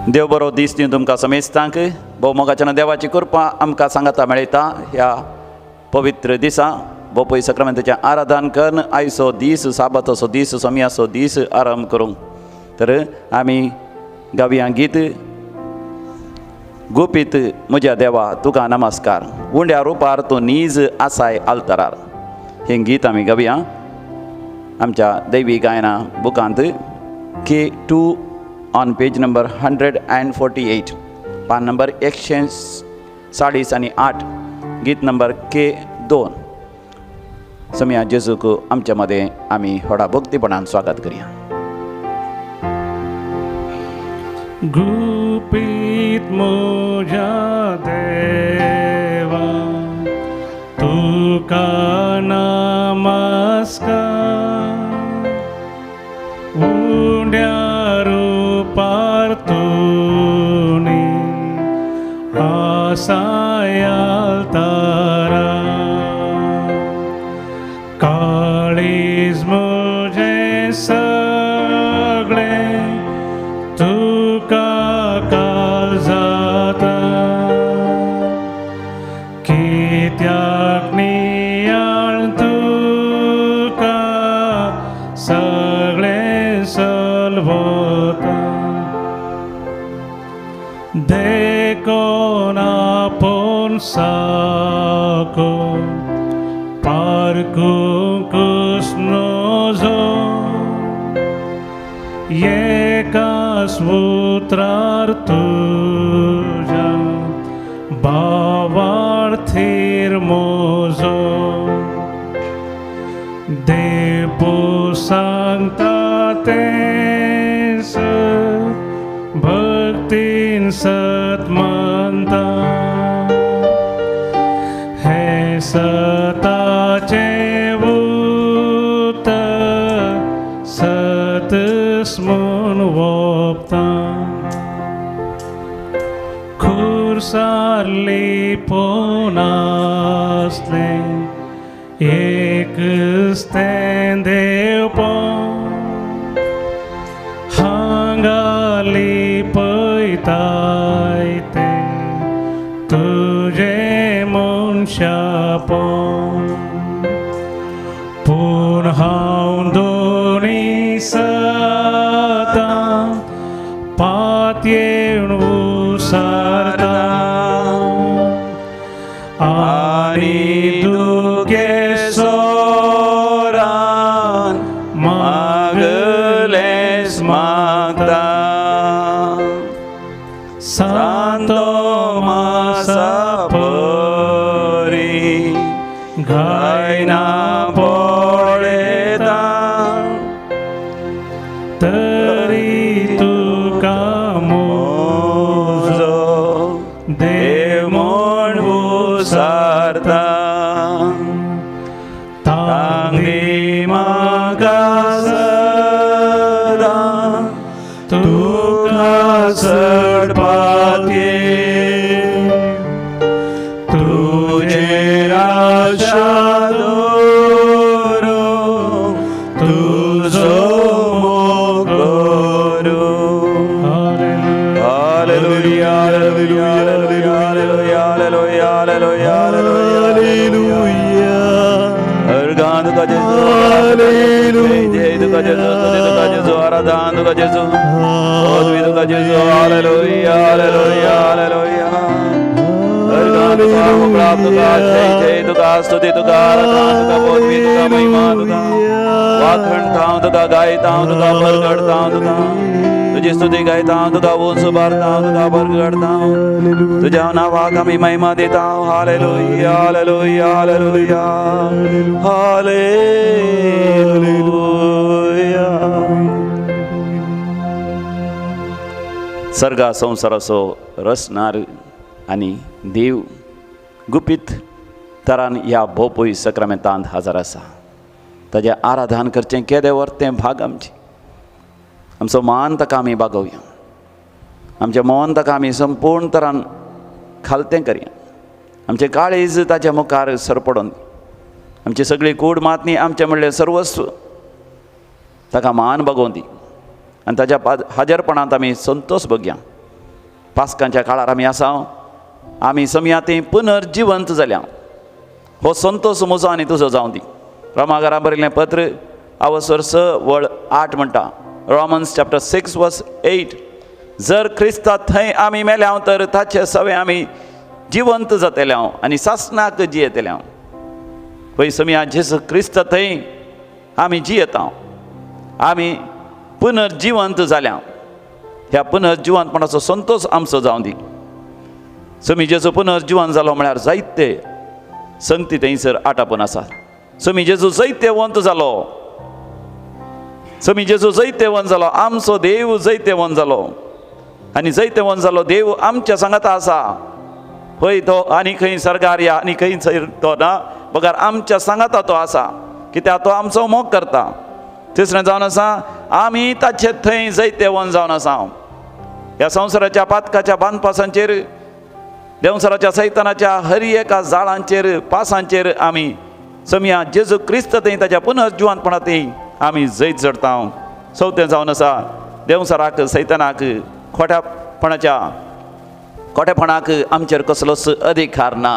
देव बरो दीस दिवन तुमकां समेस्तांक भोवमोगाच्यान देवाची कृपा आमकां सांगाता मेळयता. ह्या पवित्र दिसा बोपय सक्रामेंताचें आराधन करून आयचो दीस साबाताचो दीस सोमयाचो दीस आराम करूंक तर आमी गावया गीत गुपीत म्हज्या देवा तुका नमस्कार उंड्या रुपार तूं नीज आसाय आल्तरार. हें गीत आमी गावया आमच्या दैवी गायना बुकांत K2 on page number 148 पान नंबर 148 गीत नंबर K2. समया जेजूक आमच्या मदें आमी व्हडा भक्तीपणान स्वागत करया. गुपीत म्हज्या देवा तुका नमस्कार उंड्या रूपार तुनी आसायाल तारा काळीज म्हजें सगळें तुका काल जाता कित्याक नियाळ तुका सगळें सलवता देखून आपूण साको पारकूंकच नजो एकाच उतरार तुज्या भावार्थीर म्हजो देव सांगता तेंच भक्तीन सत मानता हें सताचें उतर सतच म्हूण वोपता खुर्सार लिपोवन आसलें एकच तें देवपण हांगा लिपयताय तें तुजें मनशापण पूण हांव दोनी सतां पातयेवन उसारता आनी दुखेसोरान मागलेंच मागता सांतो मासा परी गायना पळयता तरी तुका म्हजो देव म्हूण उसारता तांगी म्हाका सदां तुका चडपाचें तुजेर आशा दवरून तुजो मोग करूं. Hallelujah, hallelujah, hallelujah, hallelujah, hallelujah, hallelujah. Organ तुका जेजू, जय तुका जेजू, स्तुती तुका जेजू, आराधन तुका जेजू, पदवी तुका जेजू. Hallelujah, hallelujah, hallelujah. अर्गान तुका, प्राप्त तुका, जय जय तुका, स्तुती तुका, आराधन तुका, पदवी तुका, महिमा तुका, वाखणता तुका, गायता तुका, परगडता तुका, तुजी स्तुती गायता तुका, उंच उबारता तुका, परगडता तुज्या नांवाक आमी महिमा दिता. Hallelujah, hallelujah, hallelujah, hallelujah. सर्गा संवसाराचो रचणार आनी देव गुपीत तरान ह्या भोपूय सक्रामेंतांत हजर आसा. ताजें आराधन करचें केदें व्हर तें भाग आमचें, आमचो मान ताका आमी बागोवया, आमचें मन ताका आमी संपूर्ण तरान खालतें करया, आमचें काळीज ताच्या मुखार सरपडून, आमची सगळी कूड मातनी आमचें म्हणलें सर्वस्व ताका मान बागोवं दी आनी ताच्या हाजरपणांत आमी संतोश बघया. पास्कांच्या काळार आमी आसा, आमी समया ती पुनर्जिवंत जाल्या. हो संतोश म्हजो आनी तुजो जावं दी. रोमाघरा बरयल्लें पत्र अवसर 6 वळ 8 म्हणटा, रोमन्स चॅप्टर 6 वर्स 8, जर क्रिस्ता थंय आमी मेल्या तर ताचे सवे आमी जिवंत जातले आनी सासणाक जियेतले. पळय समया जेजू क्रिस्त थंय आमी जियेता, आमी पुनर्जिवंत जाल्या. ह्या पुनर्जिवंतपणाचो संतोश आमचो जावं दी. समी जेजू पुनर्जिवन जालो म्हळ्यार जायते संगती थंयसर आटापून आसा. समी जेजू जैतेवंत जालो, समी जेजू जैतेवंत जालो, आमचो देव जैतेवंत जालो आनी जैतेवंत जालो देव आमच्या सांगाता आसा. हय तो आनी खंय सरकार या आनी खंय तो ना, बगर आमच्या सांगाता तो आसा, कित्याक तो आमचो मोग करता. तिसरें जावन आसा आमी ताचे थंय जैतेवंत जावन आसा. ह्या संवसाराच्या पातकाच्या बांदपासांचेर, देंवसराच्या सैतानाच्या हर एका जाळांचेर पासांचेर आमी समया जेजू क्रिस्त थंय ताच्या पुनर्जिवंतपणा थंय आमी जैत चडता. चवथें जावन आसा देंवसराक सैतानाक खोट्यापणाच्या खोटेपणाक आमचेर कसलोच अधिकार ना,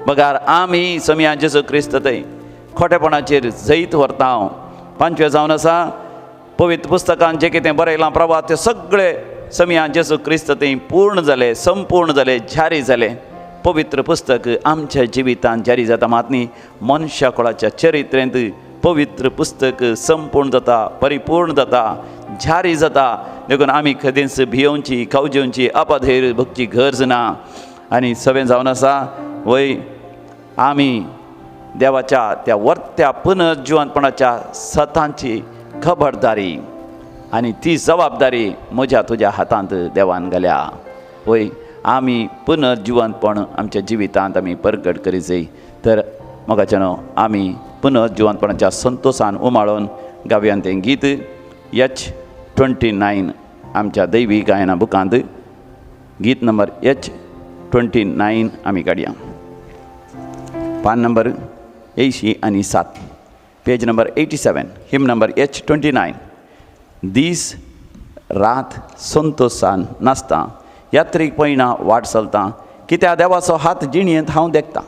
बगार आमी समया जेजू क्रिस्त थंय खोटेपणाचेर जैत व्हरता. पांचवें जावन आसा पवित्र पुस्तकान जें कितें बरयलां प्रभात तें सगळें समया जेजू क्रिस्त थंय पूर्ण जालें, संपूर्ण जालें, जारी जालें. पवित्र पुस्तक आमच्या जिवितांत जारी जाता मात न्ही, मनशा कुळाच्या चरित्रेंत पवित्र पुस्तक संपूर्ण जाता, परिपूर्ण जाता, जारी जाता. देखून आमी खदींच भियोवची, कावजेवची, अपाधैर भोगची गरज ना. आनी सवें जावन आसा वय आमी देवाच्या त्या वर्त्या पुनर्जिवंतपणाच्या सतांची खबरदारी आनी ती जबाबदारी म्हज्या तुज्या हातांत देवान घाल्या. वय आमी पुनर्जिवंतपण आमच्या जिवितांत आमी परगट करी जाय. तर मोगाच्यानो आमी पुनर्जिवंतपणाच्या संतोशान उमाळून गावयान तें गीत H29 आमच्या दैवी गायना बुकांत गीत नंबर H29 आमी काडया. पान नंबर 87, पेज नंबर 87, हिम नंबर H29. दीस रात संतोशान नाचता, यात्रीक पयणा वाट चलता, कित्या देवाचो हात जिणयेंत हांव देखता.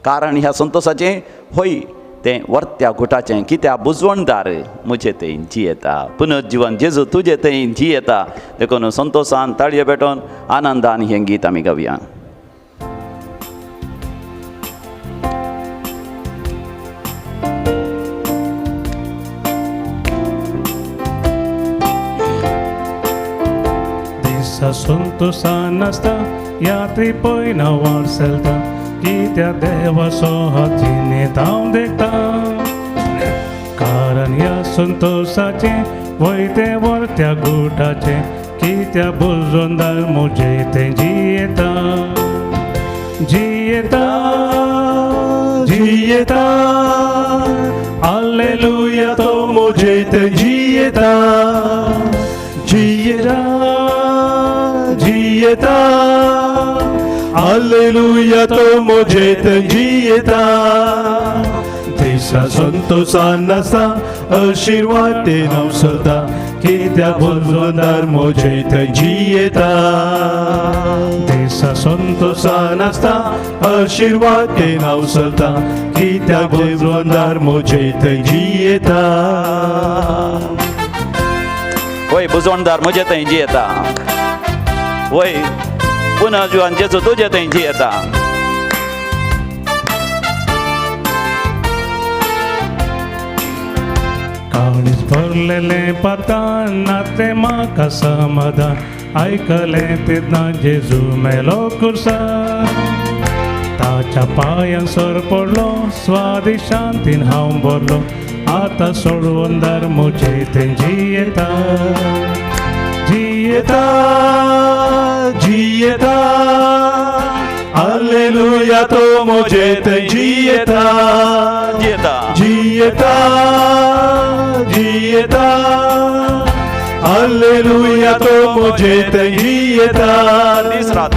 कारण ह्या संतोशाचें होय तें वर्त्या घुटाचें, कित्या बुजवणदार म्हजे थंय जियेता. पुनर्जिवन जेजू तुजे थंय जियेता. देखून संतोशान ताळये पेटोवन आनंदान हें गीत आमी गावया. संतोशान नाचता, यात्री पयना वाट चलता, कित्या देवाचो हात जिणेंत हांव देखता. कारण ह्या संतोशाचें वय तें वर्त्या गुटाचें, कित्या बुजवणदार म्हजे तें जियेता, जियेता, जियेता. आलेलुया तो म्हजे तें जियेता, जियेता, जियेता. हालेलुया तो म्हजे थंय जियेता. दिसा संतोशान नाचता, आशिर्वाद हांव चलता, कित्या बुजवणदार म्हजे थंय जियेता. दिसा संतोशान नाचता, आशिर्वाद हांव चलता, कित्या बुजवणदार म्हजे थंय जियेता. वय बुजवणदार म्हजे थंय जियेता. वय पुनर्जिवन जेजू तुजे थंय जियेता. काळीज भरलेलें पातान नातें म्हाका समाधान, आयकलें तेन्ना जेजू मेलो खुर्सार. ताच्या पांयां सर पडलो, स्वादी शांतीन हांव भरलो, आतां सोडवणदार म्हजे थंय जियेता, जियेता, जियेता. हालेलुया तो म्हजे थंय जियेता, जियेता, जियेता, जियेता. हालेलुया तो म्हजे थंय जियेता. दीस रात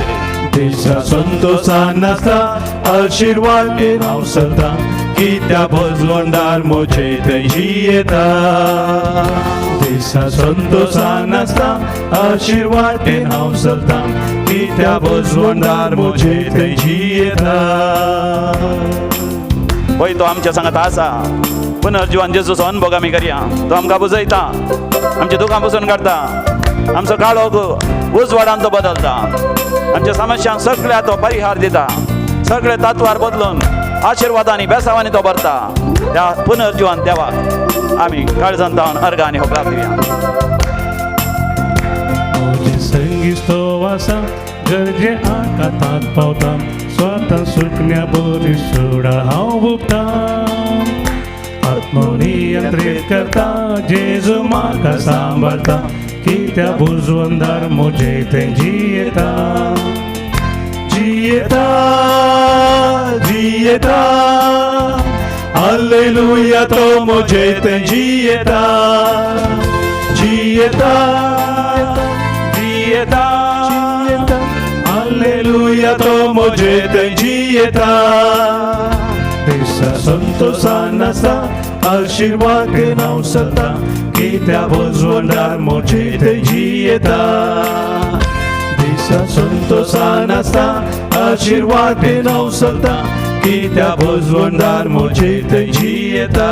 दिसा संतोशान नाचता, आशिर्वाद हांव चलता, कित्या बुजवणदार म्हजे थंय जियेता. दिसा संतोषान आसता आशिर्वादेन हांव चलता कित्या भजवंदार म्हजे थंय जियेता. पळय तो आमच्या सांगात आसा. पुनर्जिवन जेजूचो अनुभव आमी करया. तो आमकां बुजयता, आमची दुखां पुसून काडटा, आमचो काळोख उजवाडान तो बदलता, आमच्या समस्यांक सगळ्या तो परिहार दिता, सगळे तत्वार बदलून आशिर्वादांनी बेसावांनी तो भरता. त्या पुनर्जिवन देवाक आमी काळजान जावन अर्गां आनी होकलार दिवया. म्हजे संगीत तो आसा गरजे आकांतांत पावता स्वता सुकण्या बरी सुडा हांव बुपता आत्मनियंत्रीत करता जेजू म्हाका सांबाळता कित्या बुजवंदार म्हजे तें जियेता. जियेता जियेता हालेलुया तो म्हजे तें जियेता. जियेता जियेता हालेलुया तो म्हजे तें जियेता. दिसा संतोषान आसा आशिर्वादेन हांव चलता कित्या भजवंदार म्हजे थंय जियेता. दिसा संतोषान आसता आशिर्वादेन हांव चलता कित्या भजवंदार म्हजे थंय जियेता.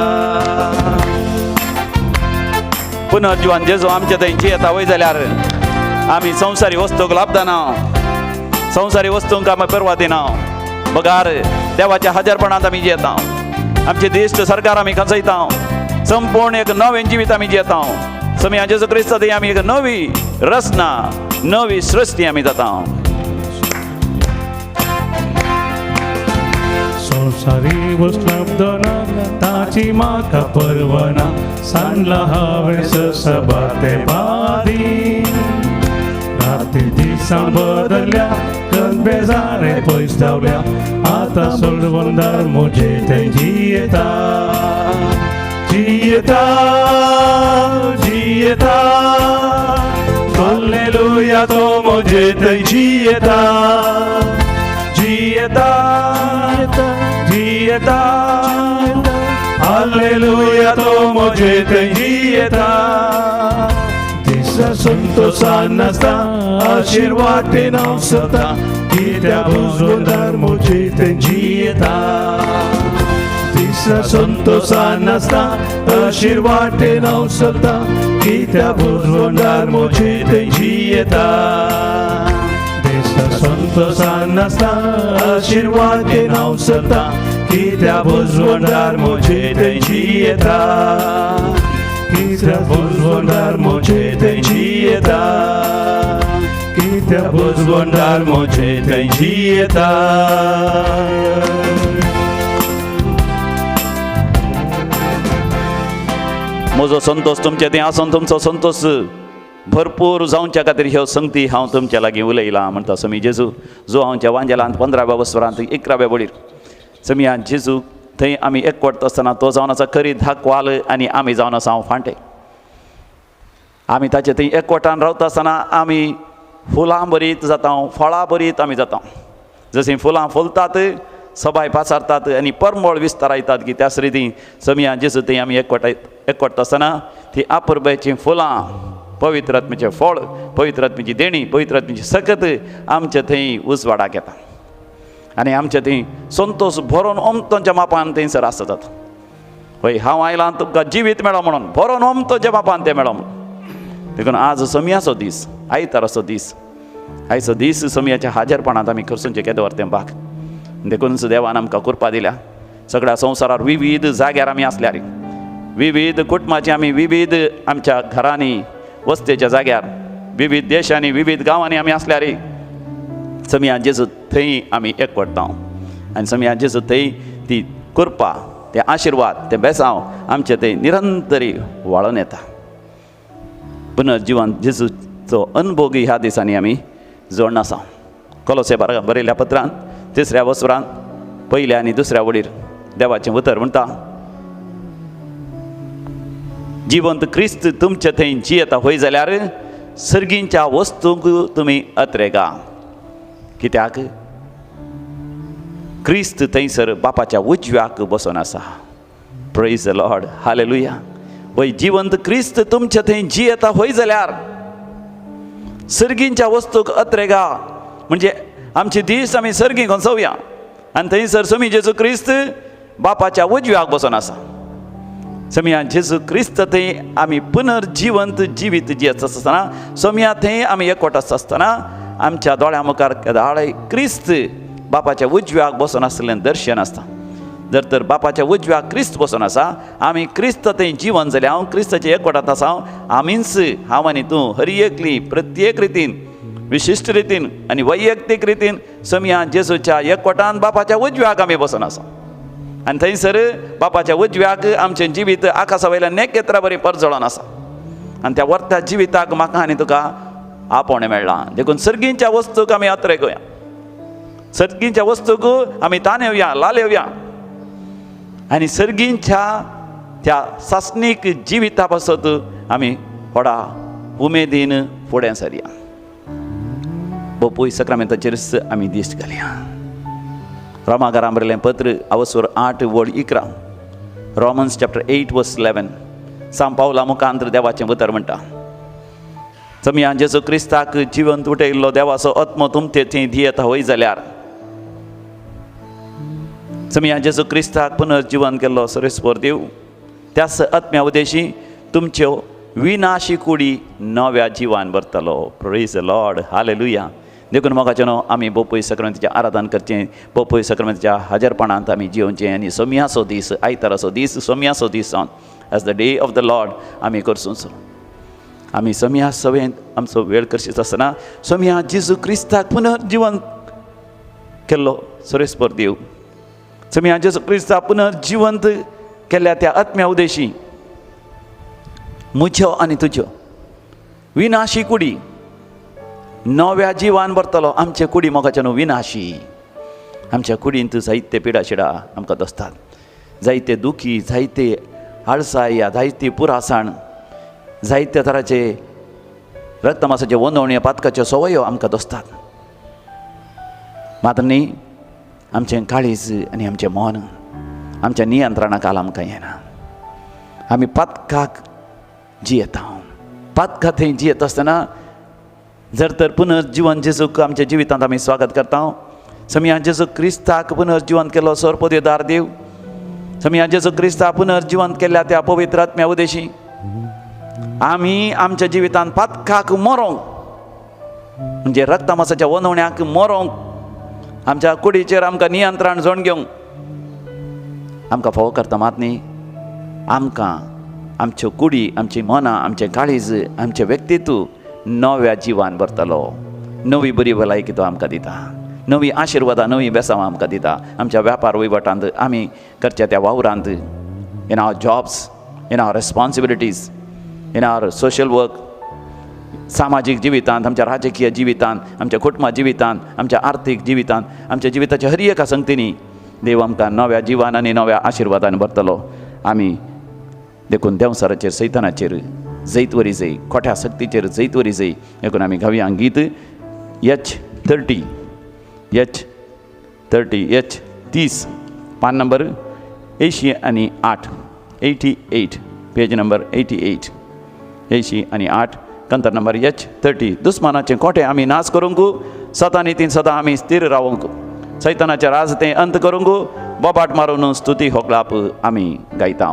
पुनर्जिवन जेजू आमच्या थंय जियेता वय जाल्यार आमी संवसारी वस्तूंक लाभतना, संवसारी वस्तूंक आमी परवा दिना, बगार देवाच्या हजारपणांत आमी जियेता. आमचे दिश्ट सरकार आमी खंचयता, संपूर्ण एक नवें जिवीत आमी जियेता. समी जेजू क्रिस्त थंय आमी एक नवी रचना, नवी सृश्टी आमी जाता. संवसारी वस्तू ताची म्हाका परवना सांडला हांवें सभा ते बादी राती दिसां बदलल्या बेजारे पयस धांवल्या आतां सोडवंदार म्हजे तें जियेता. जियेता जियेता हालेलुया तो म्हजे थंय जियेता. जियेता जियेता हालेलुया तो म्हजे थंय जियेता. दिसा संतोषान आसता आशिर्वादेन हांव चलता कित्या भजवंदार म्हजे थंय जियेता. दिसा संतोषान आसता आशिर्वादेन हांव चलता कित्या भजवंदार म्हजे थंय जियेता. दिसा संतोषान आसता आशिर्वादेन हांव चलता कित्या भजवंदार म्हजे थंय जियेता. कित्या भजवंदार म्हजे थंय जियेता. कित्या भजवंदार म्हजे थंय जियेता. म्हजो संतोश तुमचे थंय आसून तुमचो संतोश भरपूर जावच्या खातीर ह्यो संगती हांव तुमच्या लागीं उलयलां म्हणटा समी जेजू. जो हांवच्या वांजेलांत 15व्या वसरांत 11व्या वडीर समिया जेजू थंय आमी एकवट आसतना तो जावन आसा खरी धाकवाल आनी आमी जावन आसा हांव फांटे. आमी ताचे थंय एकवटान रावता आसतना आमी फुलां भरीत जाता, फळां भरीत आमी जाता. जशीं फुलां फुलतात सबाय पासारतात आनी परमळ विस्तारायतात की त्याच रिती समिया जेजू थंय आमी एकवट आसतना ती आपुरबायचीं फुलां, पवित्र आत्म्याचें फळ, पवित्र आत्म्याची देणी, पवित्र आत्म्याची सकत आमचे थंय उजवाडाक येता आनी आमचे थंय संतोश भरोन ओमतोंच्या मापान थंयसर आसतात. हय हांव आयलां तुमकां जिवीत मेळो म्हणून, भरोन ओमतोंच्या मापान तें मेळो म्हणून. देखून आज समियाचो दीस, आयताराचो दीस, आयचो दीस समियाच्या हाजरपणांत आमी खर्चूनचें केदो तें भाग. देखून देवान आमकां कृपा दिल्या. सगळ्या संवसारार विविध जाग्यार आमी आसल्यार, विविध कुटुंबाची आमी विविध आमच्या घरांनी, वस्तेच्या जाग्यार, विविध देशांनी, विविध गांवांनी आमी आसल्यार समिया जेजू थंय आमी एकवटता आनी समिया जेजू थंय ती कृपा, ते आशिर्वाद, ते बेसांव आमचे थंय निरंतरी वाळून येता. पुनर्जिवन जेजूचो अनुभोगी ह्या दिसांनी आमी जोडण आसा. कोलोसे बरयल्ल्या पत्रान 3ऱ्या वसरान 1ल्या आनी 2ऱ्या वडीर देवाचें उतर म्हणटा, जिवंत क्रिस्त तुमचे थंय जियेता होय जाल्यार सर्गींच्या वस्तूंक तुमी अत्रेगा. कित्याक क्रिस्त थंयसर बापाच्या उजव्याक बसून आसा. Praise the Lord, hallelujah. वय जिवंत क्रिस्त तुमचे थंय जियेता होय जाल्यार सर्गींच्या वस्तूक अत्रेगा म्हणजे आमचे दीस आमी सर्गी गोंसोवया आनी थंयसर समी जेजू क्रिस्त बापाच्या उजव्याक बसून आसा. समिया जेजू क्रिस्त थंय आमी पुनर्जिवंत जिवीत जियेत आसतना, सोमया थंय आमी एकवट आसता आसतना आमच्या दोळ्या मुखार केदाळय क्रिस्त बापाच्या उजव्याक बसून आसलें दर्शन आसता. जर तर बापाच्या उजव्याक क्रिस्त बसून आसा, आमी क्रिस्त थंय जिवन जालें, हांव क्रिस्ताच्या एकवटांत आसा, आमीच हांव आनी तूं हरी एकली प्रत्येक रितीन विशिश्ट रितीन आनी वैयक्तीक रितीन सोमया जेजूच्या एकवटान बापाच्या उजव्याक आमी बसून आसा. आनी थंयसर बापाच्या उजव्याक आमचें जिवीत आकाशा वयल्यान नेकेत्रा बरी परजळोन आसा आनी त्या वर्त्या जिविताक म्हाका आनी तुका आपोवणें मेळ्ळां. देखून सर्गींच्या वस्तूक आमी अत्रे घेवया, सर्गींच्या वस्तूक आमी तानेवया, लालेवया आनी सर्गींच्या त्या सासणीक जिविता पासत आमी व्हडा उमेदीन फुडें सरया. बोपूय सक्रामेंताचेरच आमी दिश्ट घालया. रोमाकारां बरयलें पत्र अवसर 8 वळ 11, रोमन्स चॅप्टर 8 वर्स 11, सांव पावला मुखांत देवाचें उतर म्हणटा, सोमया जेजू क्रिस्ताक जिवंत उठयल्लो देवाचो आत्मो तुमचे थंय दियेता होय जाल्यार, सोमया जेजू क्रिस्ताक पुनर्जिवन केल्लो सरेस्वर देव त्याच आत्म्या उद्देशी तुमच्यो विनाशी कुडी नव्या जिवान भरतलो. Praise the Lord, hallelujah. देखून मोगाचें न्हू आमी बोपूय सक्रांतीचें आराधन करचें, बोपूय सक्रांतीच्या हाजरपणांत आमी जियोवचें आनी सोमयाचो दीस, आयताराचो दीस, सोमयाचो दीस जावन as the day of the Lord आमी करचो. आमी सोमया सवेंत आमचो वेळ करशीच आसतना सोमया जेजू क्रिस्ताक पुनर्जिवन केल्लो सरेस्पर देव, सोमया जेजू क्रिस्ताक पुनर्जिवंत केल्ल्या त्या आत्म्या उद्देशी म्हज्यो आनी तुज्यो विनाशी कुडी नव्या जिवान भरतलो. आमचे कुडी मोगाचे न्हू विनाशी, आमच्या कुडींत जायते पिडाशिडा आमकां दसतात, जायते दुखी, जायते आळसाय, जायती पुरासाण, जायते तराचे रक्तमासाचे वनवण्यो, पातकाच्यो सवयो आमकां दसतात. मात्र न्ही आमचें काळीज आनी आमचें मन आमच्या नियंत्रणा काल आमकां येना. आमी पातकाक जियेता. पातका थंय जियेत आसतना जर तर पुनर्जिवन जेजूक आमच्या जिवितांत आमी स्वागत करता. समिया जेजू क्रिस्ताक पुनर्जिवन केलो सर्वपदेदार देव, समिया जेजू क्रिस्ताक पुनर्जिवन केल्ल्या त्या पवित्र आत्म्या उद्देशी आमी आमच्या जिवितांत पातकाक मरोंक, म्हणजे रक्तमासाच्या वनवण्याक मरोंक, आमच्या कुडीचेर आमकां नियंत्रण जोड घेवंक आमकां फावो करता. मात न्ही आमकां आमच्यो कुडी, आमची मनां, आमचें काळीज, आमचें व्यक्तित्व नव्या जिवान भरतलो. नवी बरी भलायकी तो आमकां दिता, नवी आशिर्वादां, नवी बेसांवां आमकां दिता. आमच्या व्यापार वहिवटांत आमी करच्या त्या वावरांत, in our jobs, in our responsibilities, in our social work, सामाजीक जिवितांत, आमच्या राजकीय जिवितांत, आमच्या कुटुंबा जिवितांत, आमच्या आर्थीक जिवितांत, आमच्या जिविताच्या हर एका संगतींनी देव आमकां नव्या जिवान आनी नव्या आशिर्वादान भरतलो. आमी देखून देंवसाराचेर, सैतानाचेर जैतवरी जय, खोट्या शक्तीचेर जैतवरी जय. देखून आमी गावया गीत H30, H30, H30, पान नंबर 88, 88, पेज नंबर 88, 88, कंतर नंबर H30. दुस्मानाचे कोटे आमी नाश करूंक, सदा नितीन सदां आमी स्थिर रावंक, सैतानाचे राज तें अंत करूंक, बोबाट मारून स्तुती होगळाप आमी गायता.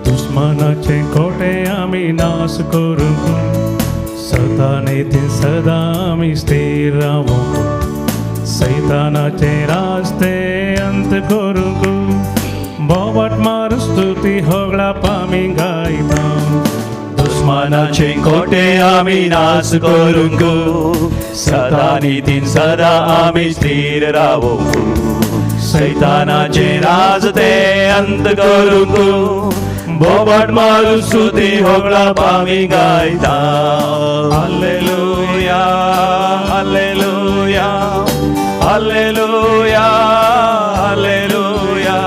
दुश्मनाचे कोटे आमी नाश करूंक, सदा नितीन सदा आमी स्थिर रावंक, सैतानाचे रास्ते अंत करूंक, बोबाट मार स्तुती होगळाप आमी गायता. दुश्मनाचे कोटे आमी नाश करूंक, सदा नितीन सदा आमी स्थिर रावंक, सैतानाचे राज ते अंत करूंक, बोबाट मारून स्तुती होगळाप आमी गायता. Hallelujah, hallelujah, hallelujah, hallelujah,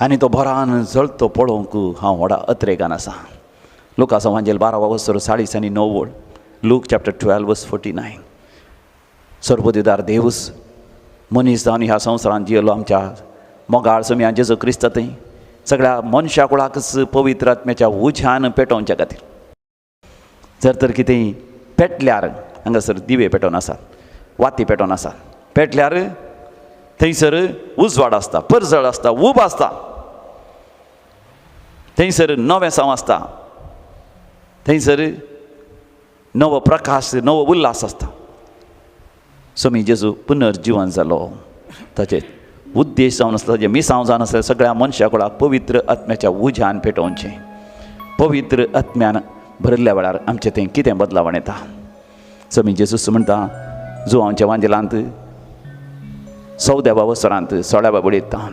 आनी तो भरान जळतो पळोवंक हांव व्हडा अत्रेगान आसा. लुकास वांजेल 12 वसर 40 आणि 9 वळ, Luke chapter 12 verse 49. सर्वदिदार देवूस मनीस जावन ह्या संवसारांत जियेलो आमच्या मोगाळ सोमया जेजू क्रिस्त थंय सगळ्या मनशा कुळाकच पवित्र आत्म्याच्या उज्यान पेटोवच्या खातीर. जर तर कितेंय पेटल्यार, हांगासर दिवे पेटोवन आसात, वाती पेटोवन आसात, पेटल्यार थंयसर उजवाड आसता, परजळ आसता, ऊब आसता, थंयसर नवें साव आसता, थंयसर नवो प्रकाश, नवो उल्हास आसता. स्वामी जेजू पुनर्जिवन जालो, ताचे उद्देश जावन आसलो, ताजें मिसांव जावन आसलें सगळ्या मनशा कुळाक पवित्र आत्म्याच्या उज्यान पेटोवचें. पवित्र आत्म्यान भरिल्ल्या वेळार आमचें थंय कितें बदलावण येता? स्वामी जेजूस म्हणटा जुवांच्या वांजेलांत 14व्या वसरांत 16व्या बडयता,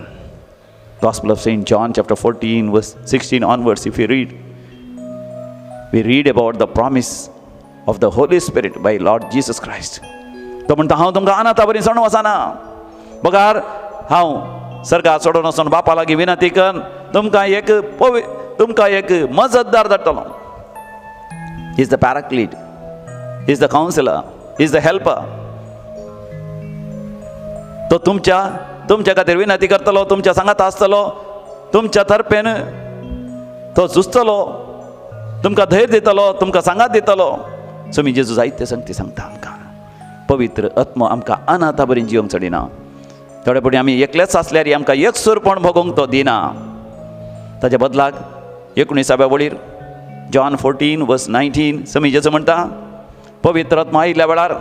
Gospel of Saint John chapter 14 verse 16 onwards, if you read, we read about the promise of the Holy Spirit by Lord Jesus Christ. तो म्हणटा, हांव तुमकां अनाथा बरी सोडून वचना, बगार हांव सर्गार सोडून वचून बापा लागीं विनंती करून तुमकां एक मजतदार धाडटलो. Is the Paraclete, is the counsellor, is the helper. तो तुमच्या तुमच्या खातीर विनंती करतलो, तुमच्या सांगात आसतलो, तुमच्या तर्फेन तो झुजतलो, तुमकां धैर्य दितलो, तुमकां सांगात दितलो. स्वामी जेजू जायते संगती सांगता आमकां. पवित्र आत्मो आमकां अनाथा बरी जिवंक चडिना. थोडे फावटी आमी एकलेच आसल्यार आमकां एकसूरपण भोगोवंक तो दिना. ताच्या बदलाक 19व्या वळीर, जॉन 14 वर्स 19, स्वामी जेजू म्हणटा, पवित्र आत्मा आयिल्ल्या वेळार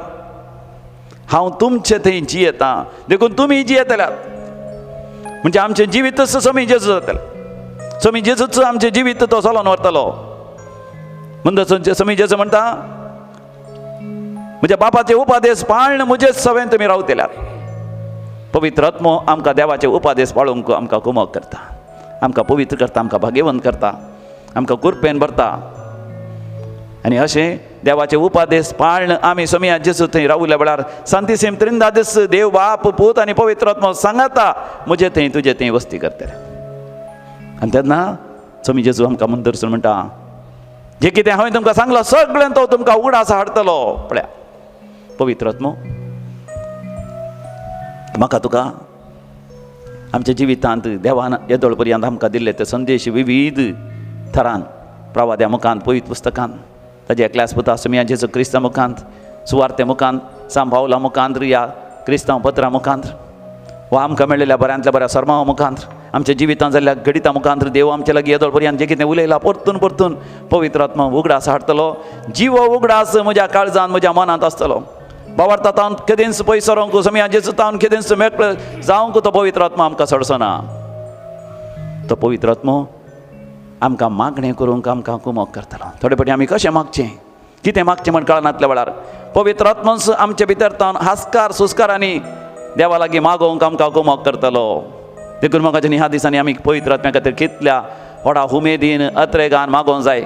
हांव तुमचे थंय जियेता, देखून तुमी जियेतल्यात. म्हणजे आमचें जिवीतच स्वामी जेजू जातलें. स्वामी जेजूच आमचें जिवीत तो चलोवन व्हरतलो. म्हणटच स्वामी जेजू म्हणटा, म्हज्या बापाचे उपादेश पाळण म्हजेच सवेन तुमी रावतल्यात. पवित्र आत्मो आमकां देवाचे उपादेश पाळूंक आमकां कुमक करता, आमकां पवित्र करता, आमकां भाग्यवंत करता, आमकां कुरपेन भरता. आनी अशें देवाचे उपादेश पाळण आमी सोमया जेजू थंय रावल्या वेळार सांतिसीम त्रिंदादीस देव बाप, पूत आनी पवित्र आत्मो सांगाता म्हजे थंय तुजे थंय वस्ती करतले. आनी तेन्ना स्वामी जेजू आमकां मुंदरसून म्हणटा, जे कितें हांवें तुमकां सांगलां सगळें तो तुमकां उगडास हाडटलो. पळया, पवित्र आत्मो म्हाका तुका आमच्या जिवितांत देवान येदोळ पर्यंत आमकां दिल्ले ते संदेश विविध थरान, प्रवाद्या मुखांत, पवित्र पुस्तकान, ताज्या एकल्याच पुता सोमया जेजू क्रिस्ता मुखांत, सुवार्ते मुखांत, सांभावला मुखांत, या क्रिस्तांव पत्रां मुखांत, वा आमकां मेळिल्ल्या बऱ्यांतल्या बऱ्या सर्मांव मुखांत, आमच्या जिवितांत जाल्ल्या घडिता मुखांत देव आमच्या लागीं येदोळ पर्यंत जें कितें उलयला परतून परतून पवित्र आत्मा उगडास हाडटलो. जिवो उगडास म्हज्या काळजान, म्हज्या मनांत आसतलो. बाबार्था तावन केदींच पयस सरोंक, सोमया जेजू तावन केदींच मेकळो जावंक तो पवित्र आत्मा आमकां सोडचो ना. तो पवित्र आत्मो आमकां मागणें करूंक आमकां कुमक करतलो. थोडे फावटी आमी कशें मागचें, कितें मागचें म्हण कळनातल्या वेळार पवित्र आत्मोच आमचे भितर तावन हास्कार सुस्कार आनी देवा लागीं मागोवंक आमकां कुमक करतलो. देखून म्हाका ह्या दिसांनी आमी पवित्र आत्म्या खातीर कितल्या व्हडा उमेदीन अत्रेगान मागोवंक जाय,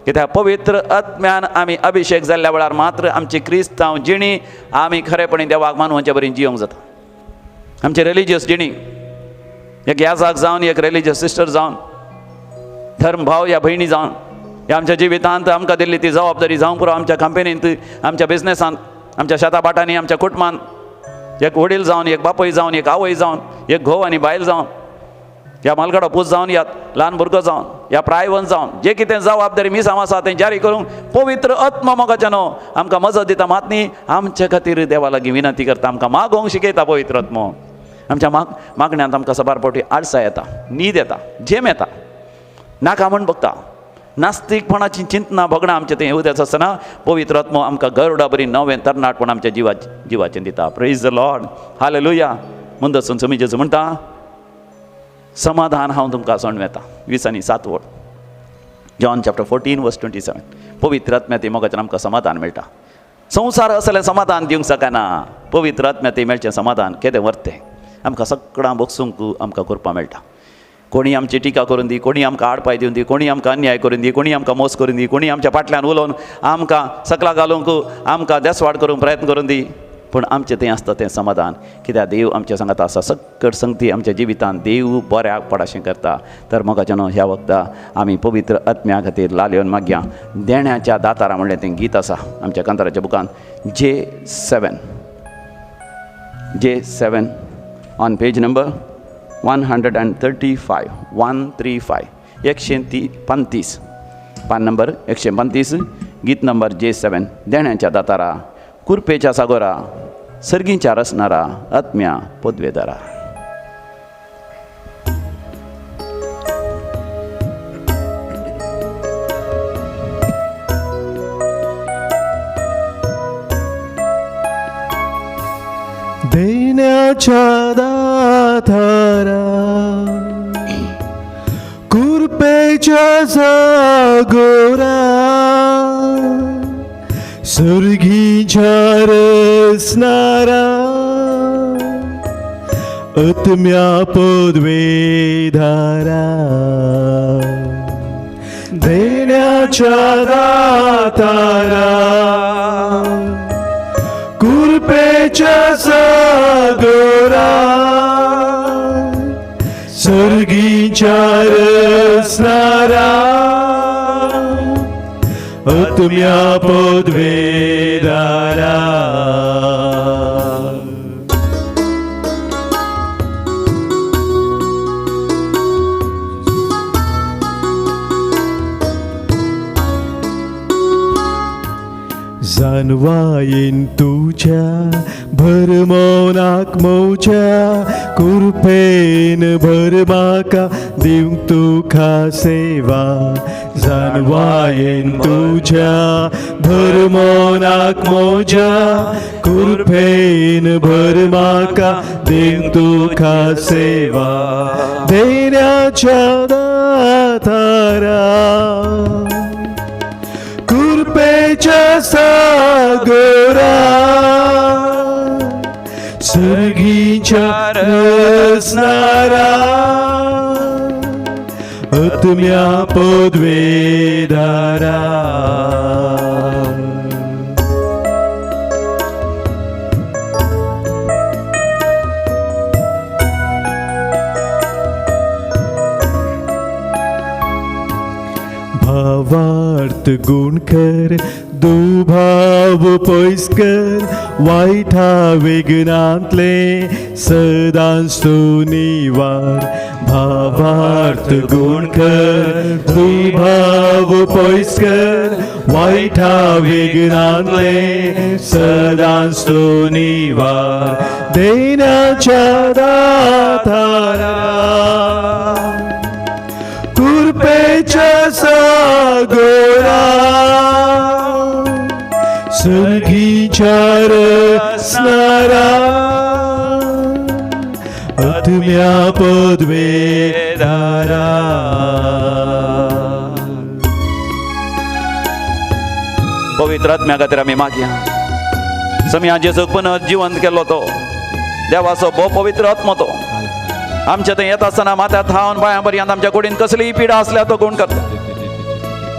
कित्याक पवित्र आत्म्यान आमी अभिशेक जाल्ल्या वेळार मात्र आमची क्रिस्तांव जिणी आमी खरेपणी देवाक मानवचे बरी जियोंक जाता. आमची रिलिजियस जिणी, एक याजाक जावन, एक रिलिजियस सिस्टर जावन, धर्म भाव या भयणी जावन, ह्या आमच्या जिवितांत आमकां दिल्ली ती जबाबदारी जावंक पुरो, आमच्या कंपनींत, आमच्या बिजनेसांत, आमच्या शेता भाटांनी, आमच्या कुटुंबांत एक वडील जावन, एक बापूय जावन, एक आवय जावन, एक घोव आनी बायल जावन, ह्या मालगडो पूत जावन, ह्या ल्हान भुरगो जावन, ह्या प्रायवंत जावन, जे कितें जबाबदारी मिसांव आसा तें जारी करूंक पवित्र आत्मा मोगाच्या न्हू आमकां मजत दिता. मात न्ही आमचे खातीर देवा लागीं विनंती करता, आमकां मागोवंक शिकयता पवित्र आत्मो. आमच्या मागण्यांत आमकां साबार फावटी आडसाय येता, न्हीद येता, झेम येता, नाका म्हण बघता, नास्तिकपणाची चिंतना भोगणां आमचें तें उद्याच आसतना पवित्र आत्मो आमकां गरुडा बरी नवें तरणाटपण आमच्या जिवाचें दिता. Praise the Lord, hallelujah. मुंदसून स्वामी जेजू म्हणटा, समाधान हांव तुमकां सोडून वेता. 20 आनी 7 वळ, John chapter 14 verse 27. पवित्र आत्म्या ती मोगाच्यान आमकां समाधान मेळटा. संवसार असलें समाधान दिवंक शकना. पवित्र आत्म्या ती मेळचें समाधान केदें व्हरतें! आमकां सगळां भोगसूंक आमकां करपाक मेळटा. कोणी आमची टिका करून दी, कोणी आमकां आडपाय दिवन दी, कोणी आमकां अन्याय करून दी, कोणी आमकां मोस करून दी, कोणी आमच्या फाटल्यान उलोवन आमकां सकला घालूंक, आमकां देसवाड करूंक प्रयत्न करून दी, पूण आमचें थंय आसता तें समाधान, कित्याक देव आमच्या सांगात आसा. सक्कड संगती आमच्या जिवितांत देव बऱ्याक पडाशें करता. तर मोगाच्यानो ह्या वखदा आमी पवित्र आत्म्या खातीर लालेवन मागया. देण्याच्या दातारा म्हणलें तें गीत आसा आमच्या कांताराच्या बुकान, J7 on page number 135, 135, 135, पान नंबर 135, गीत नंबर J7, देण्याच्या दातारा, कुरपेच्या सागोरा, सर्गींच्या रसनारा, आत्म्या पदवेदारा. देण्याच्या दातारा, कृपेच्या सागोरा, सर्गीच्या रसनारा, आत्म्या पदवेधारा. देण्याच्या दातारा, कृपेच्या सागोरा, सर्गीच्या रसनारा, आत्म्या पदवेदारा. जानवायेन तुझ्या भरमोनाक मोच्या, कृपेन भर म्हाका दिवंक तुका सेवा. जानवायेन तुझ्या भरमोनाक मोज्या, कृपेन भर म्हाका दिवंक तुका सेवा. देण्याच्या दातारा, कृपेच्या सागोरा, सर्गीच्या रसनारा, आत्म्या पदवेदारा. भावार्थ गुण कर, दुभाव पयस कर, वायटा विघ्नांतले सदांच तूं निवार. भावार्थ गुण कर, दुभाव पयस कर, वायटा विघ्नांतले सदांच तूं निवार. देण्याच्या दातारा, कृपेच्या सागोरा, सर्गीच्या रसनारा, आत्म्या पदवेदारा. पवित्र आत्म्या खातीर आमी मागया. समया जेजूक पुनः जिवंत केल्लो तो देवाचो भोव पवित्र आत्मो तो आमच्या थंय येता आसतना माथ्या थावन पांयां पर्यंत आमच्या कुडीन कसलीय पिडा आसल्यार तो गुण करता.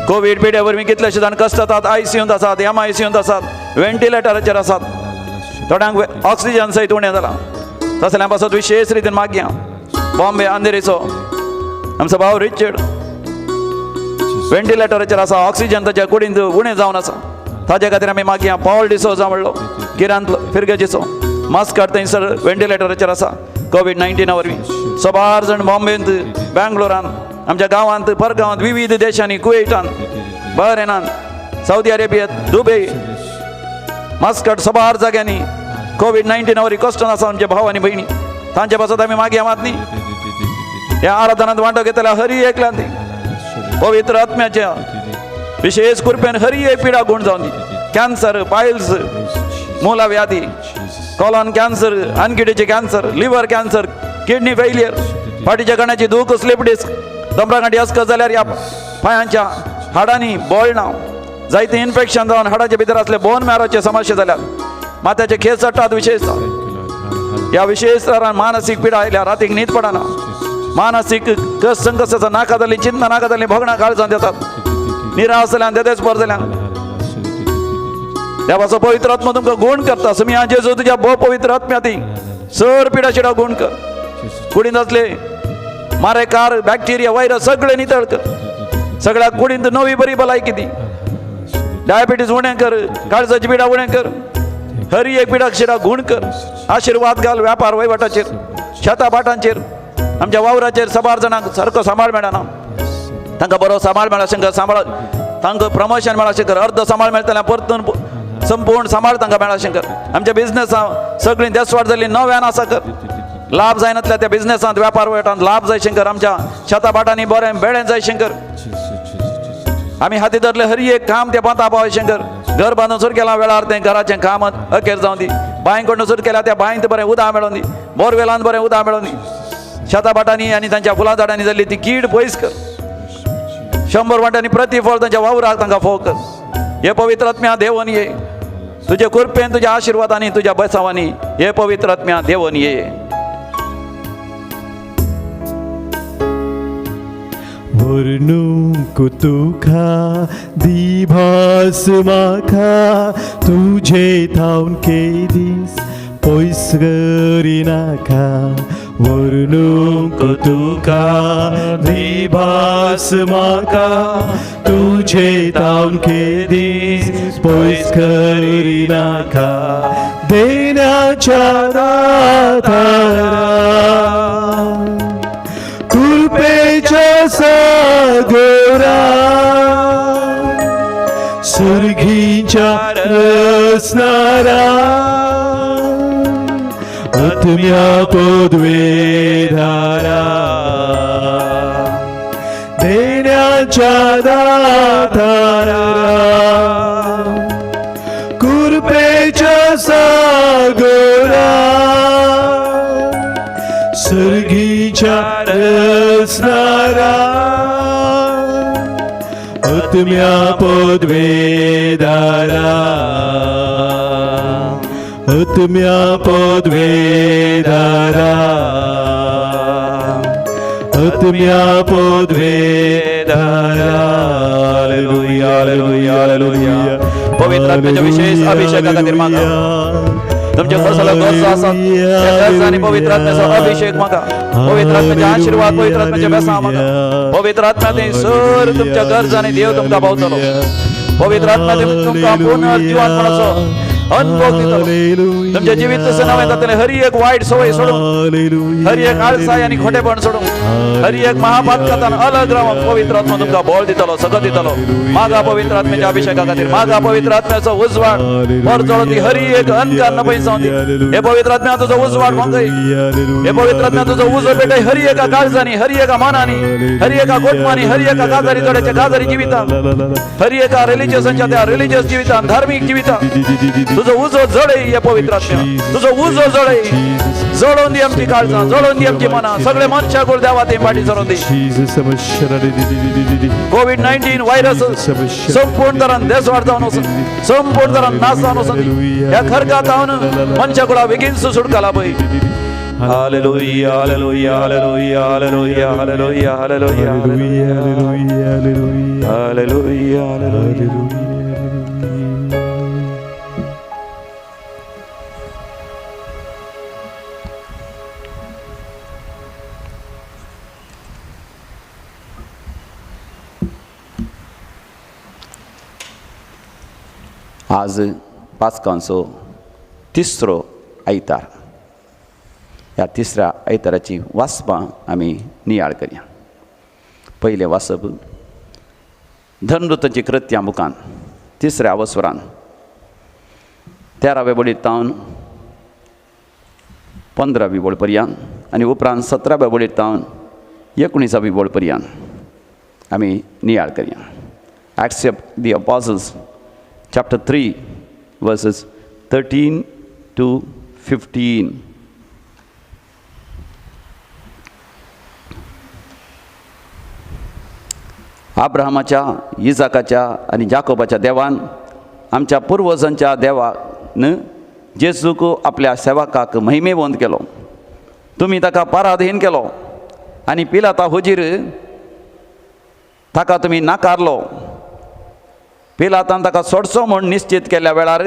कोवीड पिडे वरवीं कितलेशे जाण कश्टतात, आयसीयूंत आसात, एमआयसीयूंत आसात, व्हेंटिलेटराचेर आसात, थोड्यांक ऑक्सिजन सयत उणें जालां. तसल्या पासत विशेश रितीन मागया. बॉम्बे अंधेरीचो आमचो भाव रिचर्ड व्हेंटिलेटराचेर आसा, ऑक्सिजन ताच्या कुडींत उणें जावन आसा, ताजे खातीर आमी मागया. पॉल डिसोजा म्हणलो गिरांतलो फिरगेजीचो मास्क थंयसर व्हेंटिलेटराचेर आसा कोवीड-19 वरवीं. सबार जाण बॉम्बेंत, बेंगलोरान, आमच्या गांवांत, परगांवांत, विविध देशांनी, कुवेटान, बहरेनान, सावदी अरेबियात, दुबय, मस्कट, सबार जाग्यांनी कोवीड-19 वरवीं कश्टान आसा आमचे भाव आनी भयणी. तांचे पासत आमी मागया मात न्ही ह्या आराधनांत वांटो घेतल्या हरी एकल्यान पवित्र आत्म्याच्या विशेष कृपेन हरी एक पिडा गुण जावन दी. कॅन्सर, पायल्स, मुला व्याधी, कॉलॉन कॅन्सर, आनकिडीचे cancer, liver cancer, kidney failure, फाटीच्या कण्याची दूख, स्लिप डिस्क, दोमरा अस्कत जाल्यार ह्या पांयांच्या हाडांनी बळना, जायते इन्फेक्शन जावन हाडाच्या भितर असले बोन मॅरोचे समस्या जाल्यात, माथ्याचे खेस चडटात विशेष ह्या विशेष मानसीक पिडा आयल्या, रातीक न्हीद पडना, मानसीक कस संकश्टाचा नाका जाल्ली चिंता, नाका जाल्ली भोगणां काळजांत येतात, निराश जाल्यान, देदेच बर जाल्यान. देवाचो पवित्र आत्मा तुमकां गुण करता. समिया जेजू तुज्या भोव पवित्र आत्म्या ती सर पिडा शिडा गुण कर. कुडींत आसले मारेकार बॅक्टेरिया व्हायरस सगळे नितळ कर. सगळ्या कुडींत नवी बरी भलायकी दी. डायबिटीज उणें कर, काळजाची पिडा उणें कर, हरी एक पिडाक शिडा गुण कर. आशिर्वाद घाल व्यापार वहिवाटाचेर, शेता भाटांचेर, आमच्या वावराचेर. सबार जाणांक सारको सांबाळ मेळना, तांकां बरो सांबाळ मेळा शंकर, सांबाळ तांकां प्रमोशन मेळा शंकर, अर्द सांबाळ मेळटलें परतून संपूर्ण सांबाळ तांकां मेळा शंकर. आमच्या बिजनेसां सगळीं देसवाड जाल्ली नव्यान आसा कर. लाभ जायनातल्या त्या बिजनेसांत व्यापार वहिवाटांत लाभ जाय शंकर. आमच्या शेता भाटांनी बरें बेळें जाय शंकर. आमी हाती धरले हरी एक काम ते पांता पावय शंकर. घर बांदून सुरू केलां वेळार तें घराचें काम अखेर जावं दी. बांय कडून सुरू केल्या त्या बांयत बरें उदक मेळोन दी, बोरवेलांत बरें उदक मेळोन दी. शेता भाटांनी आनी तांच्या फुलां झाडांनी जाल्ली ती कीड पयस कर. 100 वांट्यांनी प्रतिफळ तांच्या वावराक तांकां फोव कर. हे पवित्र आत्म्या देवन ये, तुजे कृपेन, तुज्या आशिर्वादांनी, तुज्या बेसावांनी हे पवित्र आत्म्या देवन ये. वर्णूंक तुका दिभास म्हाका तुजे थावन केदीस पयस करिनाका. वर्णूंक तुका दिभास म्हाका तुजे थावन केदीस पयस करिनाका. देण्याच्या दातारा कृपेच्या सागरा सुर्गीच्या रसनारा आत्म्या पदवेधारा देण्याच्या दातारा कृपेच्या सागरा सुर्गीच्या रसनारा आत्म्या पदवेधारा आत्म्या पदवेधारा आत्म्या पदवेधारा. Hallelujah, hallelujah, hallelujah. पवित्र आत्म्याच्या विशेष अभिषेका खातीर मागा. तुमचे कसलो गरजो आसात त्या गरजांनी पवित्र आत्म्याचो अभिषेक मागा. पवित्र आत्म्याचे आशिर्वाद, पवित्र आत्म्याचे बेसांव मागा. पवित्र आत्म्या सर तुमच्या गरजांनी देव तुमकां पावतलो. पवित्र आत्म्या तुमकां पुनर्जीवनपणाचो अनुभव दितलो. तुमच्या जिवीत तसं नवें जातलें. हरी एक वायट सवय सोडून, हरी एक आळसाय आनी खोटेपण सोडून, हरी एक महापातकातान अलग रावन पवित्र आत्मा तुमकां बळ दितलो, सगळं दितलो. मागा पवित्र आत्म्याच्या अभिषेका खातीर, मागा पवित्र आत्म्याचो उजवाड परजळो दी. हरी एक अंधकार न जावं दी. हे पवित्र आत्म्या तुजो उजवाड मागय. हे पवित्र आत्म्या तुजो उजो पेटय हरी एका काळजांनी, हरी एका मनांनी, हरी एका गोटमानी, हरी एका काजारी जोड्याच्या काजारी जिवितान, हरी एका रिलिजियसांच्या त्या रिलिजियस जिवितान, धार्मीक जिवितान तुजो उजो जळय. हे पवित्र आत्म्या तुजो उजो जळय. जळोवन दी आमची काळजां, जळोवन दी आमची मनां. सगळे मनशाक देवा ते फाटी सरोवन दी. कोविड-19 व्हायरस संपूर्ण तरान देसवाड जावन वचून, संपूर्ण तरान नाश जावन वचून. ह्या खरगा जावन मनशा कुळा बेगीन सुटका लाभय. Hallelujah, hallelujah, hallelujah, hallelujah, hallelujah, hallelujah, hallelujah, hallelujah. आज पास्कांचो तिसरो आयतार. ह्या तिसऱ्या आयताराची वाचपां आमी नियाळ करया. पयलें वाचप धर्मदूतांची कृत्यां मुखान तिसऱ्या अवसरान 13व्या बोळीत तावन 15वी बोळ पर्यंत आनी उपरांत 17व्या बोळीत तावन 19वी बोळ पर्यंत आमी नियाळ करया. Acts of the Apostles chapter 3 verses 13 to 15. अब्राहमाच्या, इजाकाच्या आनी जाकोबाच्या देवान, आमच्या पुर्वजांच्या देवान जेजूक आपल्या सेवकाक महिमेवंत केलो. तुमी ताका पराधीन केलो आनी पिलाता हुजीर ताका तुमी नाकारलो. पिलातान ताका सोडचो म्हूण निश्चित केल्ल्या वेळार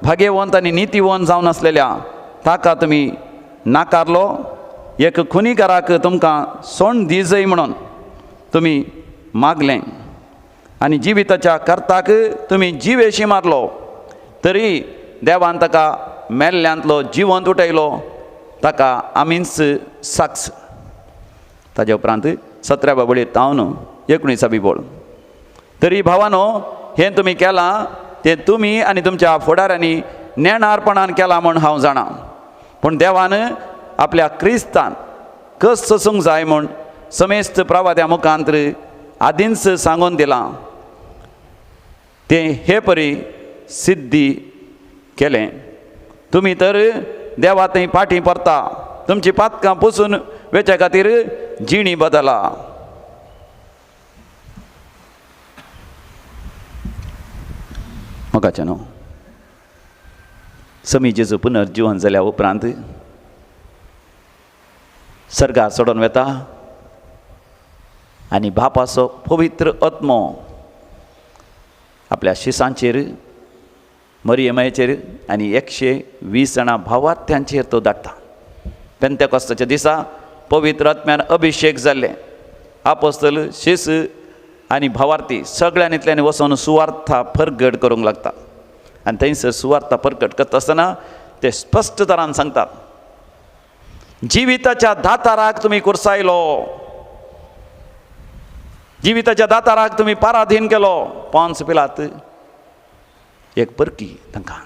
भाग्यवंत आनी नितीवंत जावन आसलेल्या ताका तुमी नाकारलो. एक खुनीकाराक तुमकां सोंड दिजय म्हणून तुमी मागलें आनी जिविताच्या कर्ताक तुमी जिवेशी मारलो. तरी देवान ताका मेल्ल्यांतलो जिवंत उठयलो, ताका आमीच साक्ष. ताजे उपरांत 17 वळी तावन 19 बोळ. तरी भावानो, हें तुमी केलां तें तुमी आनी तुमच्या फुडाऱ्यांनी नेणारपणान केलां म्हूण हांव जाणा. पूण देवान आपल्या क्रिस्तान कस सोसूंक जाय म्हूण समेस्त प्रवाद्या मुखांत आदींच सांगून दिलां, तें हे परी सिद्धी केलें. तुमी तर देवा थंय फाटीं परता, तुमची पातकां पुसून वेच्या खातीर जिणी बदला. मोगाचें न्हू, समी जेजू पुनर्जिवन जाल्या उपरांत सर्गार सोडून वेता आनी बापाचो पवित्र आत्मो आपल्या शिसांचेर, मरियमायचेर आनी 120 जाणां भावार्थ्यांचेर तो धाडटा. पेंतेकोस्ताच्या दिसा पवित्र आत्म्यान अभिशेक जाल्ले आपोस्तल, शिस आनी भावार्थी सगळ्यांतल्यान वचून सुवार्था परगट करूंक लागता. आनी थंयसर सुवार्था परगट करता आसतना ते स्पश्ट तरान सांगतात, जिविताच्या दाताराक तुमी कुर्सायलो, जिविताच्या दाताराक तुमी पराधीन केलो. पोन्स पिलात एक परकी तांकां,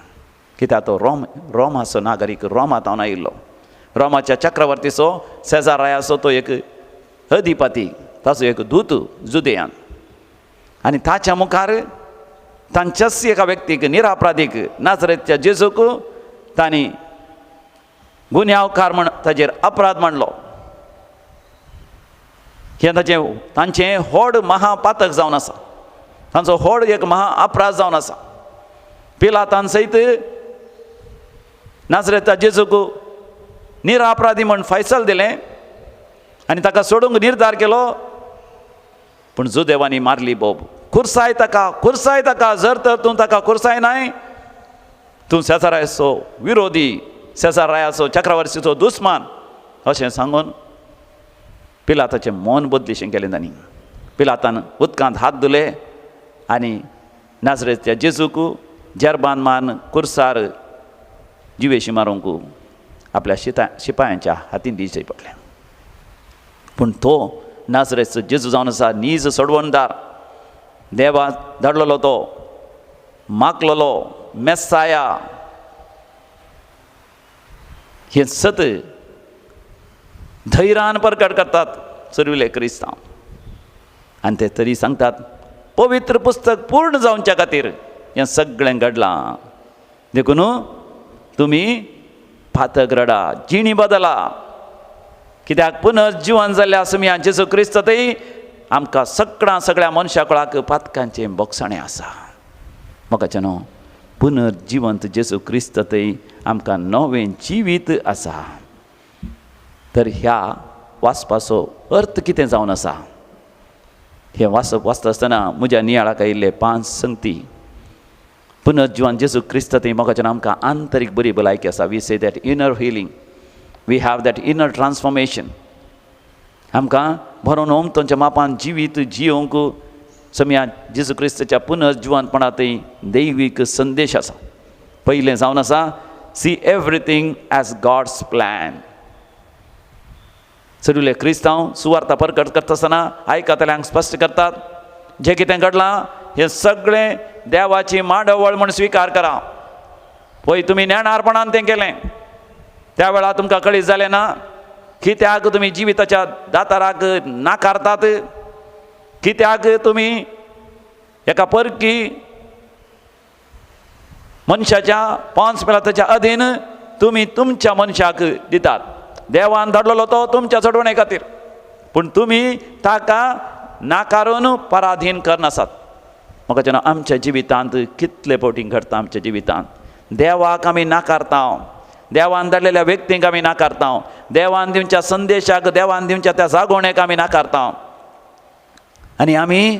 कित्याक तो रोमाचो नागरीक, रोमांत हांव आयिल्लो, रोमाच्या चक्रवर्तीचो सेजारायाचो तो एक अधिपती, ताचो एक दूत जुदेयान. आनी ताच्या मुखार तांच्याच एका व्यक्तीक, निरापराधीक, नाजरेतच्या जेजूक तांणी गुन्यांवकार म्हण ताजेर अपराध मांडलो. हें ताचें तांचें व्हड महापातक जावन आसा, तांचो व्हड एक महा अपराध जावन आसा. पिलातान सयत नाजरेता जेजूक निरापराधी म्हण फैसल दिलें आनी ताका सोडूंक निर्धार केलो. पूण जुदेवांनी मारली बोब, खुर्साय ताका, खुर्साय ताका, जर तर तूं ताका खुर्साय नाय, तूं सेजारायाचो विरोधी, सेजारायाचो चक्रवर्तीचो दुस्मान अशें सांगून पिलाताचें मन बदलिशें केलें तांणी. पिलातान उदकांत हात धुले आनी नाजरेच्या जेजूक जेरबान मान कुर्सार जिवेशी मारूंक आपल्या शिपायांच्या हातीन दिवचें पडलें. पूण तो नाजरेचो जेजू जावन आसा नीज सोडवणदार, देवा धाडलेलो तो मागलेलो मेस्साया. हें सत धैर्यान परगट करतात सर्विले क्रिस्तांव. आनी ते तरी सांगतात पवित्र पुस्तक पूर्ण जावच्या खातीर हें सगळें घडलां, देखून तुमी फातक रडा, जिणी बदला, कित्याक पुनर्जिवन जाल्ल्या आसुया जेजू क्रिस्त थंय आमकां सगळ्या सगळ्या मनशा कुळाक पातकांचें बोगसाणें आसा. म्हाका न्हू, पुनर्जिवंत जेजू क्रिस्त थंय आमकां नवें जिवीत आसा. तर ह्या वाचपाचो अर्थ कितें जावन आसा, हें वाचप वाचता आसतना म्हज्या नियाळाक आयिल्ले 5 संगती. पुनर्जिवन जेजू क्रिस्त थंय मोगाच्यान आमकां आंतरीक बरी भलायकी आसा. We say that inner healing, we have that inner transformation. आमकां भरोन ओमतोंच्या मापान जिवीत जियोवंक समया जेजू क्रिस्ताच्या पुनर्जिवनपणा थंय दैवीक संदेश आसा. पयलें जावन आसा, see everything as God's plan. सगळे क्रिस्तांव सुवार्ता परगट करता आसतना आयकतल्यांक स्पश्ट करतात, जें कितें घडलां हें सगळें देवाची मांडवळ म्हूण स्विकार करा. पळय तुमी नेणारपणान तें केलें, त्या वेळार तुमकां कळीत जालें ना कित्याक तुमी जिविताच्या दाताराक नाकारतात, कित्याक तुमी एका परकी मनशाच्या 5 पिलाताच्या अधीन तुमी तुमच्या मनशाक दितात. देवान धाडलेलो तो तुमच्या सोडवणे खातीर, पूण तुमी ताका नाकारून पराधीन करनासात. म्हाका जेन्ना आमच्या जिवितांत कितले फावटी घडटा, आमच्या जिवितांत देवाक आमी नाकारता, देवान धाडलेल्या व्यक्तींक आमी नाकारता, देवान दिवच्या संदेशाक, देवान दिवच्या त्या जागोवणेक आमी नाकारता आनी आमी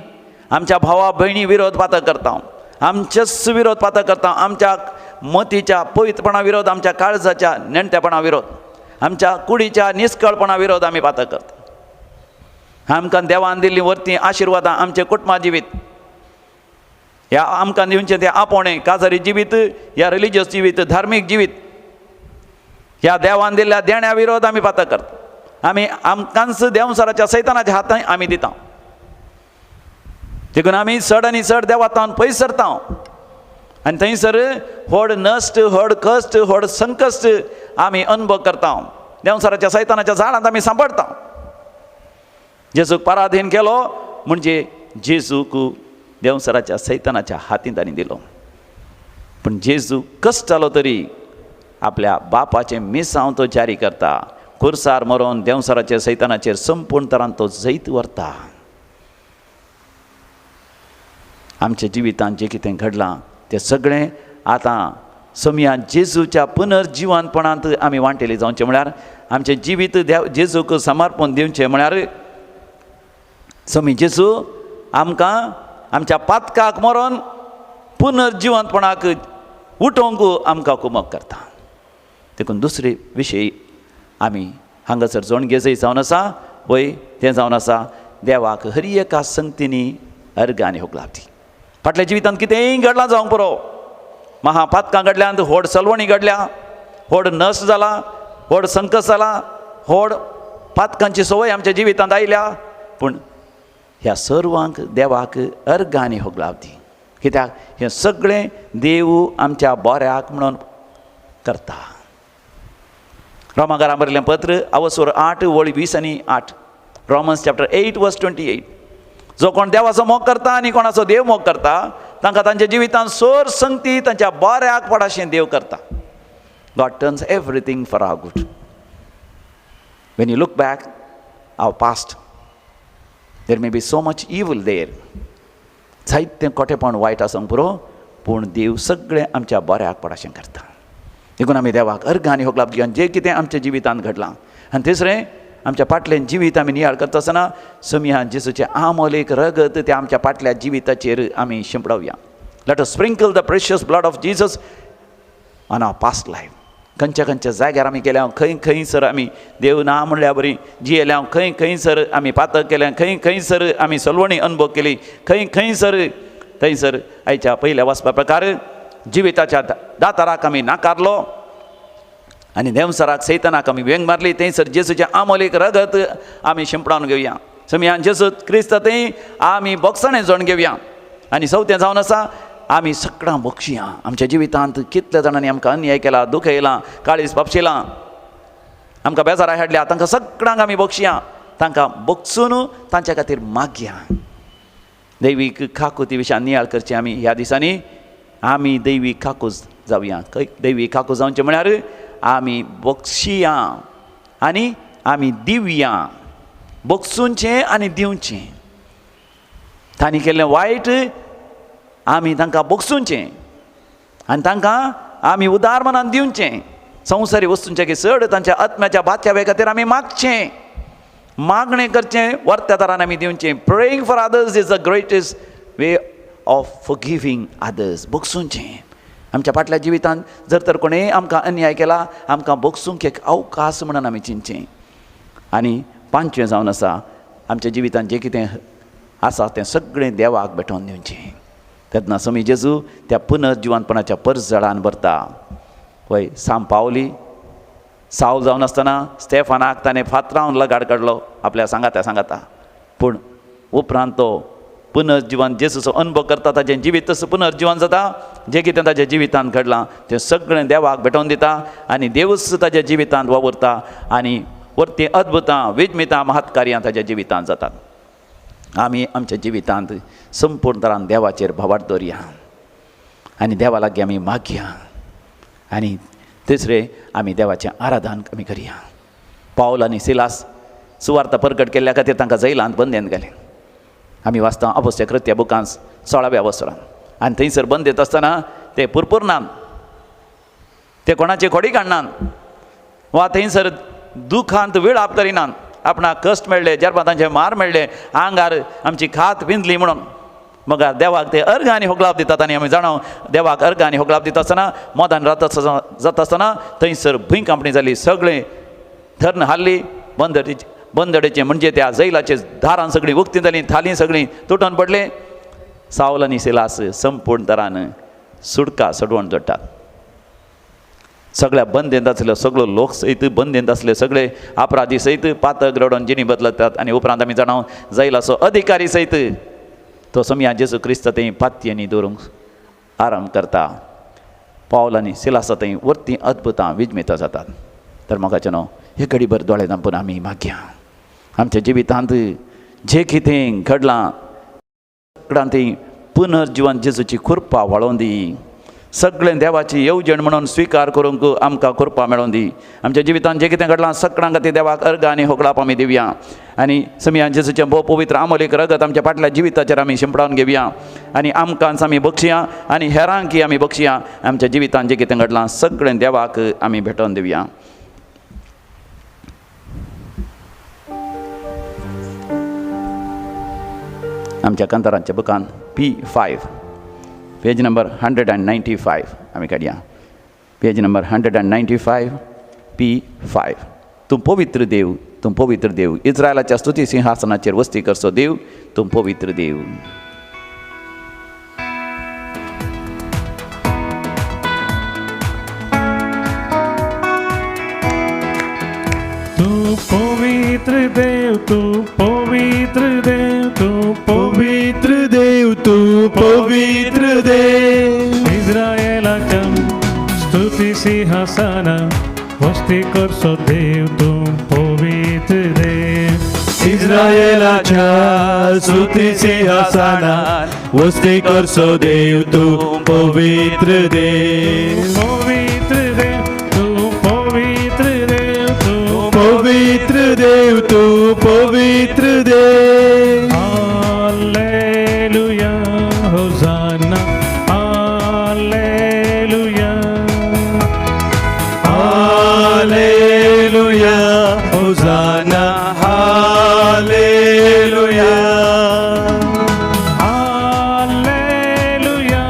आमच्या भावा भयणी विरोध पातक करता. आमच्याच विरोध पातक करता, आमच्या मतीच्या पवित्रपणा विरोध, आमच्या काळजाच्या नेणटेपणा विरोध, आमच्या कुडीच्या निस्कळपणा विरोध आमी पातक करता. आमकां देवान दिल्ली वरती आशिर्वादां आमचे कुटुंबा जिवीत, ह्या आमकां दिवचें तें आपोवणें काजारी जिवीत, ह्या रिलिजियस जिवीत, धार्मीक जिवीत, ह्या देवान दिल्ल्या देण्या विरोध आमी पातक करता. आमी आमकांच देवसराच्या सैतानाच्या हातांत आमी दिता. देखून आमी चड आनी चड देवातान पयस सरता आनी थंयसर व्हड नश्ट, व्हड कश्ट, व्हड संकश्ट आमी अनुभव करता. देवसराच्या सैतानाच्या झाडांत आमी सांपडटा. जेजूक पराधीन केलो म्हणजे जेजूक देवसराच्या सैतानाच्या हातीन तांणी दिलो. पूण जेजू कश्ट जालो तरी आपल्या बापाचें मिसांव तो जारी करता. खुर्सार मरोन देवसराचेर सैतानाचेर संपूर्ण तरान तो जैत व्हरता. आमच्या जिवितांत जें कितें घडलां तें सगळें आतां समया जेजूच्या पुनर्जिवनपणांत आमी वांटेली जावचें म्हळ्यार आमचें जिवीत देव जेजूक समर्पण दिवचें म्हळ्यार समी जेजू आमकां आमच्या पातकाक मरोन पुनर्जिवनपणाक उठोवंक आमकां कुमक करता. देखून दुसरे विशय आमी हांगासर जोण घेजय जावन आसा, वय तें जावन आसा देवाक हर एका संगतींनी अर्गांनी होगलावती. फाटल्या जिवितांत कितेंय घडलां जावंक पुरो, महापातकां घडल्यात, व्हड सलवणी घडल्या, व्हड नस जाला, व्हड संकश्ट जाला, व्हड पातकांची संवय आमच्या जिवितांत आयल्या. पूण ह्या सर्वांक देवाक अर्गांनी होगलावती. कित्याक हें सगळें देव आमच्या बऱ्याक म्हणून करता. रोमाकारां बरयल्लें पत्र अवसर 8 वळी 20 आनी 8, रोमन्स चॅप्टर 8 वर्स 28. जो कोण देवाचो मोग करता आनी कोणाचो देव मोग करता तांकां तांच्या जिवितांत सोर संगती तांच्या बऱ्याक पडाशें देव करता. God turns everything for our good. When you look back our past, there may be so much evil there. जायतें कोटेपण वायट आसूंक पुरो, पूण देव सगळें आमच्या बऱ्याक पडाशें करता. देखून आमी देवाक अर्गांनी होगलाप दिवया जें कितें आमच्या जिवितांत घडलां. आनी तिसरें आमच्या फाटलें जिवीत आमी नियाळ करता आसतना समिया जेजूचें आमोल एक रगत तें आमच्या फाटल्या जिविताचेर आमी शिंपडावया. Let us sprinkle the precious blood of Jesus on our past life. खंयच्या खंयच्या जाग्यार आमी गेल्या, खंय खंयसर आमी देव ना म्हणल्या बरी जियेल्या, खंय खंयसर आमी पातक केल्या, खंय खंयसर आमी सलवणी अनुभव केली, खंय खंयसर थंयसर आयच्या पयल्या वाचपा प्रकार जिविताच्या दाताराक आमी नाकारलो आनी देंवसराक सैतानाक आमी वेंग मारली. थंयसर जेजूचें आमोल एक रगत आमी शिंपडावन घेवया. समियान जेजू क्रिस्त थंय आमी बोगसाणें जोण घेवया. आनी चवथें जावन आसा आमी सगळां बक्षिया. आमच्या जिवितांत कितल्या जाणांनी आमकां अन्याय केला, दुखयलां, काळीज पापशिलां, आमकां बेजारा हाडल्या, तांकां सगळ्यांक आमी बक्षिया. तांकां बक्षून तांच्या खातीर मागया. दैवीक काकुती विशयान नियाळ करची आमी ह्या दिसांनी. आमी दैवीक काकूज जावया. दैवीक काकूज जावचें म्हळ्यार आमी बक्षिया आनी आमी दिवया. बक्षुंचें आनी दिवचें. तांणी केल्लें वायट आमी तांकां बक्षुंचें आनी तांकां आमी उदार मनान दिवचें. संवसारी वस्तूंचे चड तांच्या आत्म्याच्या बात्यावे खातीर आमी मागचें, मागणें करचें, वर्त्या तरान आमी दिवचें. Praying for others is the greatest way of forgiving others. बक्षुंचें. आमच्या फाटल्या जिवितांत जर तर कोणेय आमकां अन्याय केला, आमकां बक्षूंक एक अवकाश म्हणून आमी चिंतचें. आनी पांचवें जावन आसा आमच्या जिवितांत जें कितें आसा तें सगळें देवाक भेटोवन दिवचें. तेन्ना समी जेजू त्या पुनर्जिवनपणाच्या परजळान भरता. वय साम पावली सावल जावन आसतना स्टेफानाक ताणें फातरावन लगाड काडलो आपल्या सांगाता सांगाता. पूण उपरांत तो पुनर्जिवन जेजूचो अनुभव करता, ताजें जिवीत तसो पुनर्जिवन जाता. जें कितें ताज्या जिवितांत घडलां तें सगळें देवाक भेटोवन दिता आनी देवूच ताज्या जिवितांत वावुरता आनी वरतीं अद्भुतां विज्मितां महत्कार्यां ताज्या जिवितांत जातात. आमी आमच्या जिवितांत संपूर्ण तरान देवाचेर भावार्थ दवरया आनी देवा लागीं आमी मागया. आनी तिसरें आमी देवाचें आराधन आमी करया. पावल आनी सिलास सुवार्ता परगट केल्ल्या खातीर तांकां जैलांत बंदेन घालें. आमी वाचता अपोस्तालां कृत्या बुकांत 16व्या वसरान. आनी थंयसर बंदेत आसतना ते पुरपुरनात, ते कोणाचे खोडी काडनात वा थंयसर दुखांत विळाप करिनात. आपणाक कश्ट मेळ्ळे, जेरपा तांचे मार मेळ्ळे, आंगार आमची खात पिंजली म्हणून मगार देवाक ते अर्घ आनी होगळाप दितात. आनी आमी जाणा देवाक अर्घ आनी होगळाप दिता आसतना मोदान रात जाता आसतना थंयसर भूंय कांपणी जाली, सगळें धरण हाल्ली, बंदडेचें म्हणजे त्या जैलाचे दारां सगळीं उक्तीं जालीं, थालीं सगळीं तुटून पडलें. सावल आनी सिलास संपूर्ण तरान सुटका सोडवण जोडटात. सगळ्या बंदेंत आसले सगळो लोक सयत बंदेंत आसले सगळे अपराधी सयत पातक रडोवन जिणी बदलतात. आनी उपरांत आमी जाणा जैलाचो अधिकारी सयत तो समया जेजू क्रिस्त थंय पातयेंनी दवरूंक आराम करता. पावल आनी सिलासा थंय वरतीं अद्भुतां विजमितां जातात. तर म्हाका न्हू हे घडीभर दोळे धांपून आमी मागया आमच्या जिवितांत जें कितें घडलां सगळ्यां थंय पुनर्जिवन जेजूची कृपा व्हाळोवन दी. सगळें देवाची येवजण म्हणून स्विकार करूंक आमकां कृपा मेळोवन दी. आमच्या जिवितांत जें कितें घडलां सगळ्यां खातीर देवाक अर्घ आनी होगळाप आमी दिवया. आनी समया जेजूचें भोव पवित्र आमोलीक रगत आमच्या फाटल्या जिविताचेर आमी शिंपडावन घेवया आनी आमकांच आमी बक्षया आनी हेरांकी आमी बक्षया. आमच्या जिवितांत जें कितें घडलां सगळें देवाक आमी भेटोवन दिवया. आमच्या कांतारांच्या बुकान P5 page number 195 आमी काडया. पेज नंबर 195 P5. तूं पवित्र देव, तूं पवित्र देव, इस्रायलाच्या स्तुती सिंहासनाचेर वस्ती करचो देव, तूं पवित्र देव. तूं पवित्र देव, तूं पवित्र देव, तूं पवित्र देव, तूं पवित्र देव, इस्रायलाच्या स्तुती सिंहासना वस्ती करचो देव, तूं पवित्र देव. इस्रायलाच्या स्तुती सिंहासना वस्ती करचो देव, तूं पवित्र देव. पवित्र देव, तूं पवित्र देव, तूं पवित्र देव, तूं पवित्र देव. Hallelujah, hosanna, hallelujah, hallelujah, hosanna, hallelujah, hallelujah,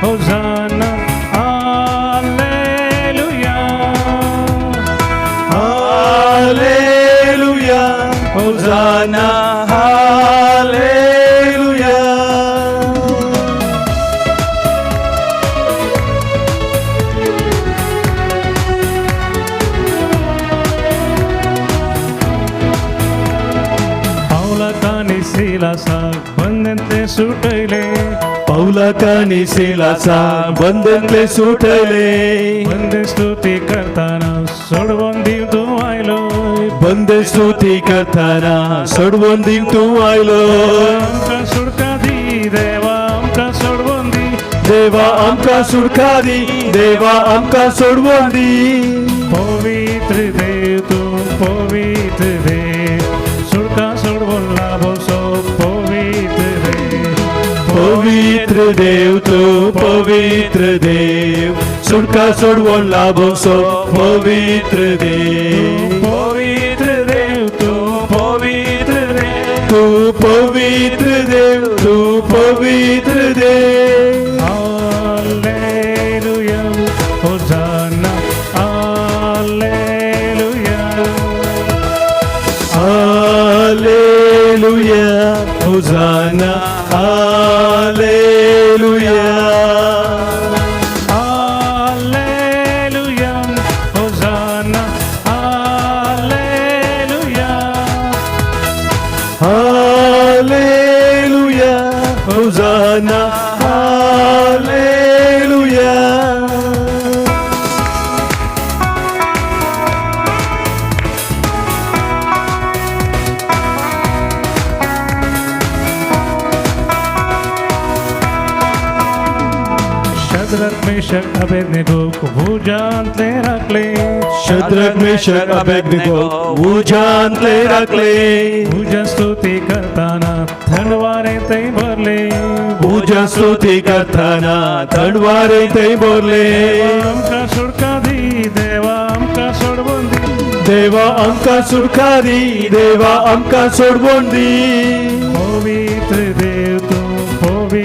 hosanna, hallelujah, hallelujah, hosanna, hallelujah. पावलाक आनी सिलासाक बंधनांतले सुटयले, पावलाक आनी सिलासाक बंधनांतले सुटयले, बंद स्तुती करताना सोडवून दिव तूं आयलो, बंद स्तुती करताना सोडवून दिव तूं आयलो. आमकां सुटका दी देवा, आमकां सोडवून दी देवा, आमकां सुटका दी देवा, आमकां सोडवून दी. पवित्र देव, तूं पवित्र देव, सुटका सोडवून लाभोसो पवित्र देव. पवित्र देव, तूं पवित्र देव, सुटका सोडवून लाभोसो पवित्र देव. पवित्र देव, तूं पवित्र देव, तूं पवित्र देव, तूं पवित्र देव. Hallelujah, hosanna, hallelujah, hallelujah, hosanna, hallelujah, hallelujah, hosanna, hallelujah, hallelujah, hosanna, hallelujah. Shadrach Meshach अबेदनेगोक उज्यांतले राखले, शद्रक मेशक अबेदनेगोक उज्यांतले राखले, उज्या स्तुती करताना थंड वारें थंय भरले, उज्या स्तुती करताना थंड वारें थंय भरले. आमकां सुटका दी देवा, आमकां सोडवून दी देवा, आमकां सुटका दी देवा, आमकां सोडवून दी. पवित्र देव, तूं पवित्र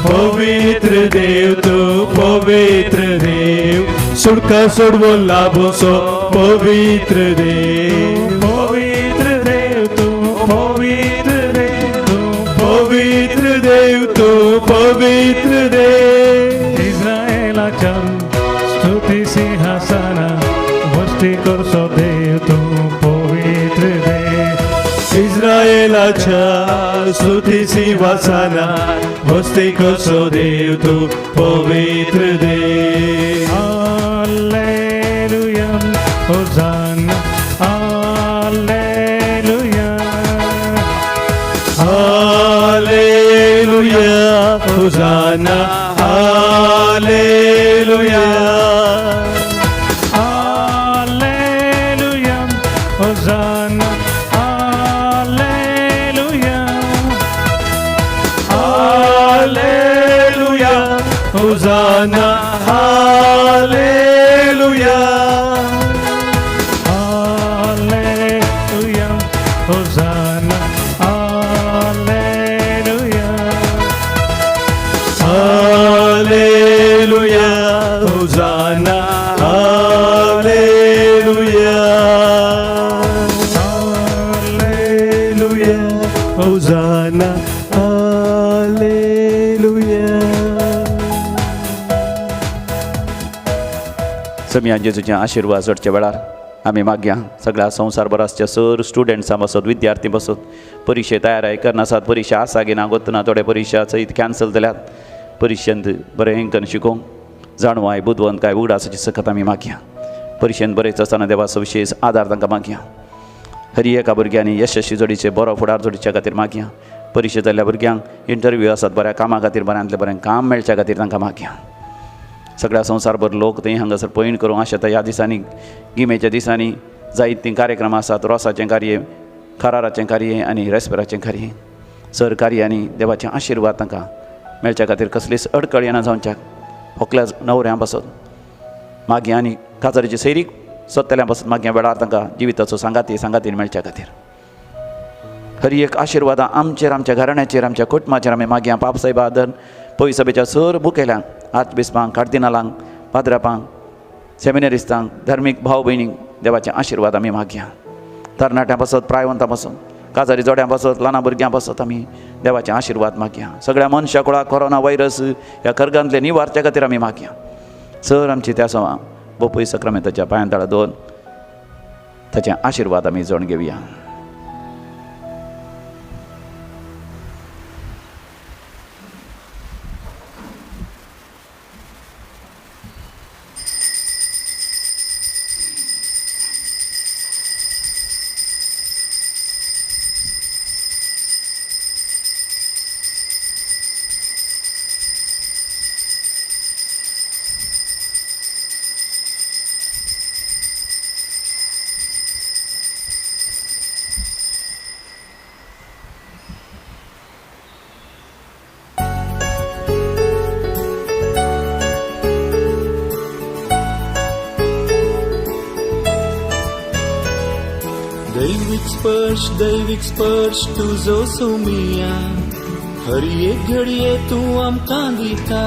पवित्र देव तूं पवित्र देव सुटका सोडवून लाभोसो पवित्र देव पवित्र देव तूं पवित्र देव तूं पवित्र देव तूं पवित्र देव इस्रायलाच्या स्तुती सिंहासना वस्ती करचो देव तूं पवित्र देव इस्रायलाच्या स्तुती सिंहासना वस्ती कसो देव तूं पवित्र देव Alleluia, Hosanna, Alleluia. Alleluia Hosanna Alleluia Alleluia, Hosanna, Alleluia. Alleluia Hosanna Alleluia Alleluia, Hosanna, Alleluia. Alleluia Hosanna Alleluia Alleluia Hosanna Alleluia समियान जेजूचे आशिर्वाद जोडच्या वेळार आमी मागया सगळ्या संवसारभर आसच्या सर स्टुडंट्सां बसत विद्यार्थी बसत परिक्षे तयार करनासात परिक्षा आसा की ना गोतना थोडे परिक्षा सयत कॅन्सल जाल्यात परिक्षेंत बरें करून शिकोवंक जाणवाय बुदवंत काय उगडासाची सकत आमी मागया परिक्षेंत बरेच आसतना देवाचो विशेश आदार तांकां मागया हरी एका भुरग्यांनी यशस्वी जोडीचे बरो फुडार जोडच्या खातीर मागया परिक्षे जाल्ल्या भुरग्यांक इंटरव्यू आसात बऱ्या कामा खातीर बऱ्यांतलें बरें काम मेळच्या खातीर तांकां मागया सगळ्या संवसारभर लोक थंय हांगासर पयण करूंक आशेता ह्या दिसांनी गिमेच्या दिसांनी जायत तीं कार्यक्रम आसात रोसाचें कार्य कराराचें कार्य आनी रेस्पेराचें कार्य सर कार्यांनी देवाचे आशिर्वाद तांकां मेळच्या खातीर कसलीच अडकळ येना जावच्याक होकल्या न्हवऱ्यां पासत मागीर आनी काजारीचे सैरीक सोदतल्या पासत मागीर वेळार तांकां जिविताचो सांगाती सांगातीन मेळच्या खातीर हरी एक आशिर्वादां आमचेर आमच्या घराण्याचेर आमच्या कुटुंबाचेर आमी मागया पाप साहेबा आदर पयस सभेच्या सर मुखेल्यांक आर्चबिस्पांक कार्दिनालांक पाद्रापांक सेमिनरिस्तांक धार्मीक भाव भयणींक देवाचे आशिर्वाद आमी मागया तरणाट्यां पासत प्रायवंतां पासत काजारी जोड्यां पासत ल्हाना भुरग्यां पासत आमी देवाचे आशिर्वाद मागया सगळ्या मनशा कुळाक कोरोना व्हायरस ह्या खरगांतले निवारच्या खातीर आमी मागया सर आमची त्या सवा बोपय सक्रामेंताच्या पांयां तळा दोन ताचे आशिर्वाद आमी जोड घेवया. दैविक स्पर्श तुजो सुमिया हर एक घडये तूं आमकां दिता.